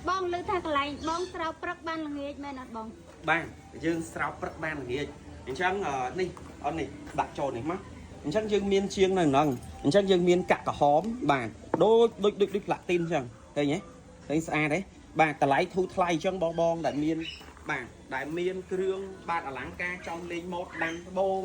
បងលើថាកន្លែងបងស្រោបព្រឹកបានល្ងាចមែនអត់បង បាទយើងស្រោបព្រឹកបានល្ងាចអញ្ចឹងនេះអូននេះដាក់ចូលនេះមកអញ្ចឹងយើងមានជាងនៅហ្នឹងអញ្ចឹងយើងមានកាក់ក្រហមបាទដូចដូចដូចដូចផ្លាទីនអញ្ចឹងឃើញទេឃើញស្អាតទេបាទតម្លៃធូរថ្លៃអញ្ចឹងបងបងដែលមានបាទដែលមានគ្រឿងបាទអលង្ការចង់លេងម៉ូតដាំត្បូង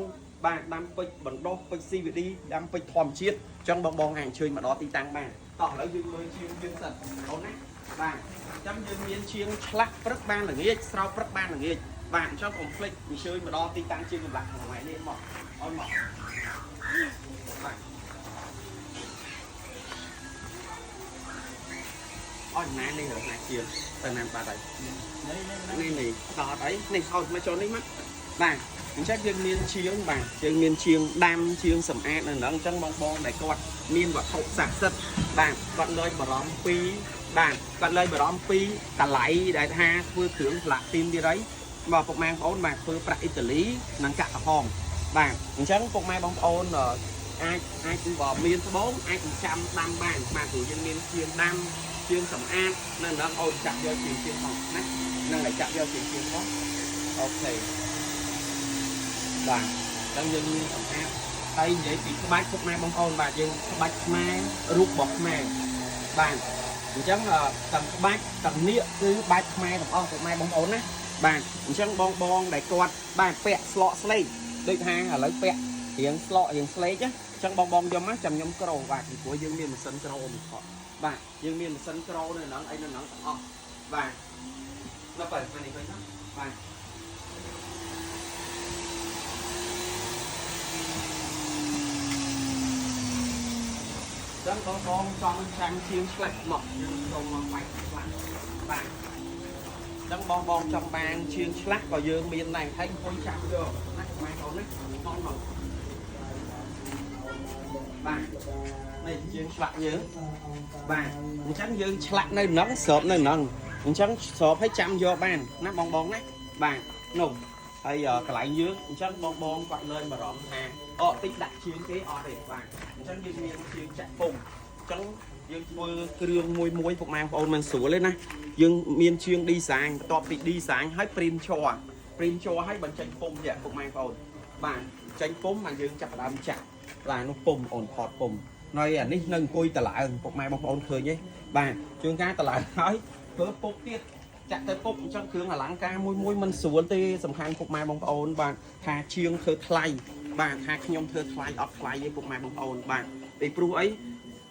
បាទដាំពេជ្របណ្ដុះពេជ្រ CVD ដាំពេជ្រធម្មជាតិអញ្ចឹងបងបងអាចអញ្ជើញមកដល់ទីតាំងបានតោះឥឡូវយើងមើលជាងយើងសិនអូនណាបាទអញ្ចឹងយើងមានជាងឆ្លាក់ព្រឹកបានល្ងាចស្រោបព្រឹកបានល្ងាចបាទអញ្ចឹងកុំភ្លេចអញ្ជើញមកដល់ទីតាំងជាងចម្លាក់ក្នុងថ្ងៃនេះមកអូនមកបាទអត់ណានេះរណាជាងទៅណាបាត់ហើយ នេះនេះ នេះនេះតអត់អីនេះហោចមកចូលនេះមកបាទអញ្ចឹងយើងមានជាងបាទយើងមានជាងដាំជាងសម្អាតនៅហ្នឹងអញ្ចឹងបងបងដែលគាត់មានវត្ថុស័ក្តិសិទ្ធិបាទគាត់លើយបារម្ភពីបាទគាត់លើយបារម្ភពីតម្លៃដែលថាធ្វើគ្រឿងផ្លាទីនទៀតអីបាទពុកម៉ែបងប្អូនបាទធ្វើប្រាក់អ៊ីតាលីនិងកាក់ក្រហមបាទអញ្ចឹងពុកម៉ែបងប្អូនអាចអាចបើមានត្បូងអាចចាំដាំបានបាទព្រោះយើងមានជាងដាំជាងសម្អាតនៅហ្នឹងអូនចាក់យកជាងជាងផងណា ហ្នឹងហើយចាក់យកជាងជាងផង OK បាទអញ្ចឹងយើងមានសម្អាតហើយនិយាយពីក្បាច់ពុកម៉ែបងប្អូនបាទយើងក្បាច់ខ្មែររូបរបស់ខ្មែរបាទអញ្ចឹងទាំងក្បាច់ទាំងនៀកគឺបាច់ខ្មែរទាំងអស់ពុកម៉ែបងប្អូនណាបាទអញ្ចឹងបងបងដែលគាត់បាទពាក់ស្លក់ស្លេកដូចថាឥឡូវពាក់រៀងស្លក់រៀងស្លេកណាអញ្ចឹងបងបងយកមកចាំខ្ញុំក្រោបាទពីព្រោះយើងមានម៉ាស៊ីនក្រោមួយខបាទយើងមានម៉ាស៊ីនក្រោនៅហ្នឹងអីនៅហ្នឹងទាំងអស់បាទ នៅបើនេះវិញណាបាទចឹងបងបងចង់ចាំជាងឆ្លាក់មកយើងសូមមកបាច់ឆ្លាក់បាទចឹងបងបងចង់បានជាងឆ្លាក់ក៏យើងមានដែរហើយអង្គុយចាំយកណាម៉ែបងណាបងមកបាទនេះជាងឆ្លាក់យើងបាទអញ្ចឹងយើងឆ្លាក់នៅហ្នឹងស្របនៅហ្នឹងអញ្ចឹងស្របឲ្យចាំយកបានណាបងបងណាបាទនោះហើយកន្លែងយើងអញ្ចឹងបងបងគាត់លើបារម្ភថាអតិចដាក់ជាងគេអត់ទេបាទអញ្ចឹងយើងមានជាងចាក់ពុំអញ្ចឹងយើងធ្វើគ្រឿងមួយមួយពុកម៉ែបងប្អូនមិនស្រួលទេណាយើងមានជាង design បន្ទាប់ពី design ហើយ print ជ័រ print ជ័រហើយបញ្ចេញពុំទៀតពុកម៉ែបងប្អូនបាទចេញពុំមកយើងចាប់ផ្ដើមចាក់បាទនោះពុំអូនផតពុំនៅអានេះនៅអង្គុយតឡើងពុកម៉ែបងប្អូនឃើញទេបាទជួនកាលតឡើងហើយធ្វើពុកទៀតចាក់ទៅពុកអញ្ចឹងគ្រឿងអលង្ការមួយមួយមិនស្រួលទេសំខាន់ពុកម៉ែបងប្អូនបាទថាជាងធ្វើថ្លៃបាទថាខ្ញុំធ្វើថ្លៃអត់ថ្លៃទេពុកម៉ែបងប្អូនបាទពីព្រោះអី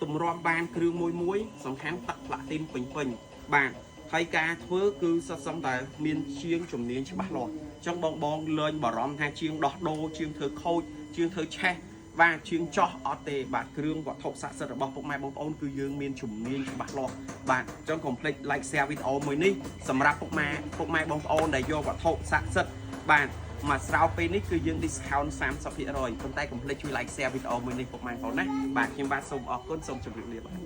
ទម្រាំបានគ្រឿងមួយមួយសំខាន់ទឹកផ្លាទីនពេញពេញបាទហើយការធ្វើគឺសិតសឹងតែមានជាងជំនាញច្បាស់លាស់អញ្ចឹងបងបងលែងបារម្ភថាជាងដោះដូរជាងធ្វើខូចជាងធ្វើឆេះបាទជាងចោះអត់ទេបាទគ្រឿងវត្ថុស័ក្តិសិទ្ធិរបស់ពុកម៉ែបងប្អូនគឺយើងមានជំនាញច្បាស់លាស់បាទអញ្ចឹងកុំភ្លេច like share វីដេអូមួយនេះសម្រាប់ពុកម៉ែបងប្អូនដែលយកវត្ថុស័ក្តិសិទ្ធិបាទមកស្រោបពេលនេះគឺយើង discount 30%ប៉ុន្តែកុំភ្លេចជួយ like share វីដេអូមួយនេះពុកម៉ែបងប្អូនណាបាទខ្ញុំបាទសូមអរគុណសូមជម្រាបលាបាទ